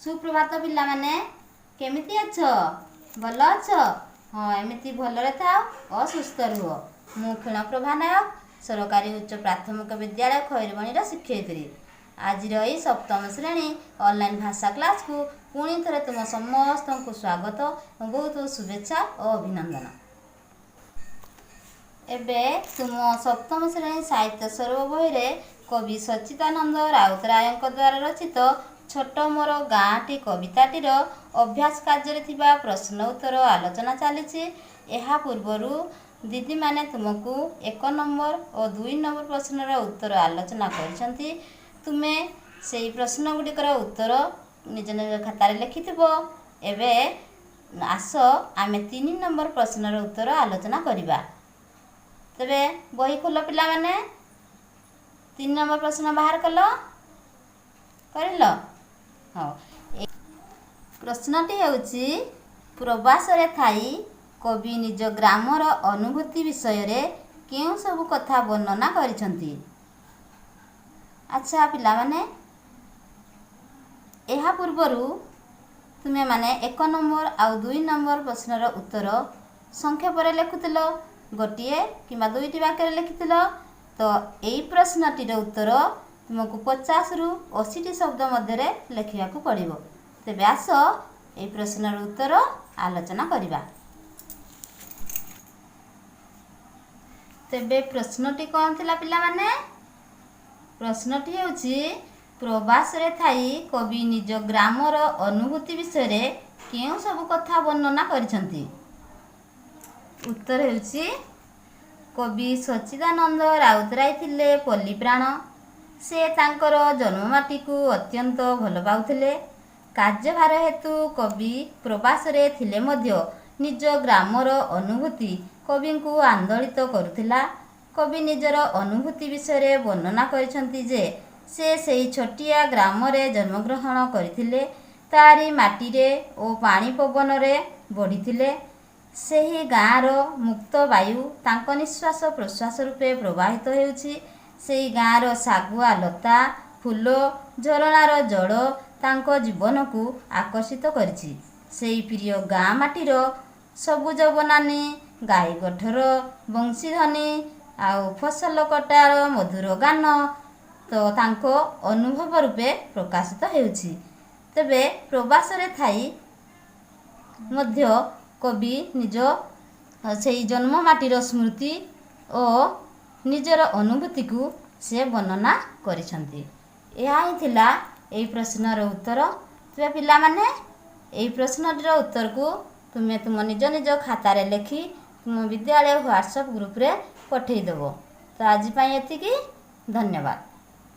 ସୁପ୍ରଭାତ ପିଲାମାନେ, କେମିତି ଅଛ? ଭଲ ଅଛ? ହଁ, ଏମିତି ଭଲରେ ଥାଅ ଓ ସୁସ୍ଥ ରୁହ। ମୁଁ କ୍ଷୀଣପ୍ରଭା ନାୟକ, ସରକାରୀ ଉଚ୍ଚ ପ୍ରାଥମିକ ବିଦ୍ୟାଳୟ ଖଇରବଣୀର ଶିକ୍ଷୟିତ୍ରୀ। ଆଜିର ଏଇ ସପ୍ତମ ଶ୍ରେଣୀ ଅନଲାଇନ୍ ଭାଷା କ୍ଲାସ୍କୁ ପୁଣି ଥରେ ତୁମ ସମସ୍ତଙ୍କୁ ସ୍ୱାଗତ, ବହୁତ ଶୁଭେଚ୍ଛା ଓ ଅଭିନନ୍ଦନ। ଏବେ ତୁମ ସପ୍ତମ ଶ୍ରେଣୀ ସାହିତ୍ୟ ସ୍ୱରୂପ ବହିରେ କବି ସଚ୍ଚିଦାନନ୍ଦ ରାଉତରାୟଙ୍କ ଦ୍ୱାରା ରଚିତ ଛୋଟ ମୋର ଗାଁଟି କବିତାଟିର ଅଭ୍ୟାସ କାର୍ଯ୍ୟରେ ଥିବା ପ୍ରଶ୍ନ ଉତ୍ତର ଆଲୋଚନା ଚାଲିଛି। ଏହା ପୂର୍ବରୁ ଦିଦିମାନେ ତୁମକୁ 1 ନମ୍ବର ଓ 2 ନମ୍ବର ପ୍ରଶ୍ନର ଉତ୍ତର ଆଲୋଚନା କରିଛନ୍ତି। ତୁମେ ସେଇ ପ୍ରଶ୍ନ ଗୁଡ଼ିକର ଉତ୍ତର ନିଜ ନିଜ ଖାତାରେ ଲେଖିଥିବ। ଏବେ ଆସ, ଆମେ 3 ନମ୍ବର ପ୍ରଶ୍ନର ଉତ୍ତର ଆଲୋଚନା କରିବା। ତେବେ ବହି ଖୋଲ ପିଲାମାନେ, 3 ନମ୍ବର ପ୍ରଶ୍ନ ବାହାର କଲ। କରିଲ? ହଉ। ପ୍ରଶ୍ନଟି ହେଉଛି, ପ୍ରବାସରେ ଥାଇ କବି ନିଜ ଗ୍ରାମର ଅନୁଭୂତି ବିଷୟରେ କେଉଁ ସବୁ କଥା ବର୍ଣ୍ଣନା କରିଛନ୍ତି? ଆଚ୍ଛା ପିଲାମାନେ, ଏହା ପୂର୍ବରୁ ତୁମେମାନେ 1 ନମ୍ବର ଆଉ 2 ନମ୍ବର ପ୍ରଶ୍ନର ଉତ୍ତର ସଂକ୍ଷେପରେ ଲେଖୁଥିଲ, ଗୋଟିଏ କିମ୍ବା ଦୁଇଟି ବାକ୍ୟରେ ଲେଖିଥିଲ। ତ ଏଇ ପ୍ରଶ୍ନଟିର ଉତ୍ତର ତୁମକୁ 50ରୁ 80ଟି ଶବ୍ଦ ମଧ୍ୟରେ ଲେଖିବାକୁ ପଡ଼ିବ। ତେବେ ଆସ, ଏଇ ପ୍ରଶ୍ନର ଉତ୍ତର ଆଲୋଚନା କରିବା। ତେବେ ପ୍ରଶ୍ନଟି କ'ଣ ଥିଲା ପିଲାମାନେ? ପ୍ରଶ୍ନଟି ହେଉଛି, ପ୍ରବାସରେ ଥାଇ କବି ନିଜ ଗ୍ରାମର ଅନୁଭୂତି ବିଷୟରେ କେଉଁ ସବୁ କଥା ବର୍ଣ୍ଣନା କରିଛନ୍ତି? ଉତ୍ତର ହେଉଛି, କବି ସଚ୍ଚିଦାନନ୍ଦ ରାଉତରାୟ ଥିଲେ ପଲ୍ଲୀପ୍ରାଣ। ସେ ତାଙ୍କର ଜନ୍ମମାଟିକୁ ଅତ୍ୟନ୍ତ ଭଲ ପାଉଥିଲେ। କାର୍ଯ୍ୟଭାର ହେତୁ କବି ପ୍ରବାସରେ ଥିଲେ ମଧ୍ୟ ନିଜ ଗ୍ରାମର ଅନୁଭୂତି କବିଙ୍କୁ ଆନ୍ଦୋଳିତ କରୁଥିଲା। କବି ନିଜର ଅନୁଭୂତି ବିଷୟରେ ବର୍ଣ୍ଣନା କରିଛନ୍ତି ଯେ ସେ ସେଇ ଛୋଟିଆ ଗ୍ରାମରେ ଜନ୍ମଗ୍ରହଣ କରିଥିଲେ, ତାରି ମାଟିରେ ଓ ପାଣି ପବନରେ ବଢ଼ିଥିଲେ। ସେହି ଗାଁର ମୁକ୍ତ ବାୟୁ ତାଙ୍କ ନିଶ୍ୱାସ ପ୍ରଶ୍ୱାସ ରୂପେ ପ୍ରବାହିତ ହେଉଛି। ସେଇ ଗାଁର ଶାଗୁଆ ଲତା, ଫୁଲ, ଝରଣାର ଜଳ ତାଙ୍କ ଜୀବନକୁ ଆକର୍ଷିତ କରିଛି। ସେଇ ପ୍ରିୟ ଗାଁ ମାଟିର ସବୁଜ ବନାନୀ, ଗାଈ ଗୋଠର ବଂଶୀଧ୍ୱନି ଆଉ ଫସଲ କଟାର ମଧୁର ଗାନ ତ ତାଙ୍କ ଅନୁଭବ ରୂପେ ପ୍ରକାଶିତ ହେଉଛି। ତେବେ ପ୍ରବାସରେ ଥାଇ ମଧ୍ୟ କବି ନିଜ ସେଇ ଜନ୍ମ ମାଟିର ସ୍ମୃତି ଓ ନିଜର ଅନୁଭୂତିକୁ ସେ ବର୍ଣ୍ଣନା କରିଛନ୍ତି। ଏହା ହିଁ ଥିଲା ଏଇ ପ୍ରଶ୍ନର ଉତ୍ତର। ତେବେ ପିଲାମାନେ, ଏଇ ପ୍ରଶ୍ନଟିର ଉତ୍ତରକୁ ତୁମେ ତୁମ ନିଜ ନିଜ ଖାତାରେ ଲେଖି ତୁମ ବିଦ୍ୟାଳୟ ହ୍ୱାଟ୍ସଆପ୍ ଗ୍ରୁପରେ ପଠାଇଦେବ। ତ ଆଜି ପାଇଁ ଏତିକି, ଧନ୍ୟବାଦ।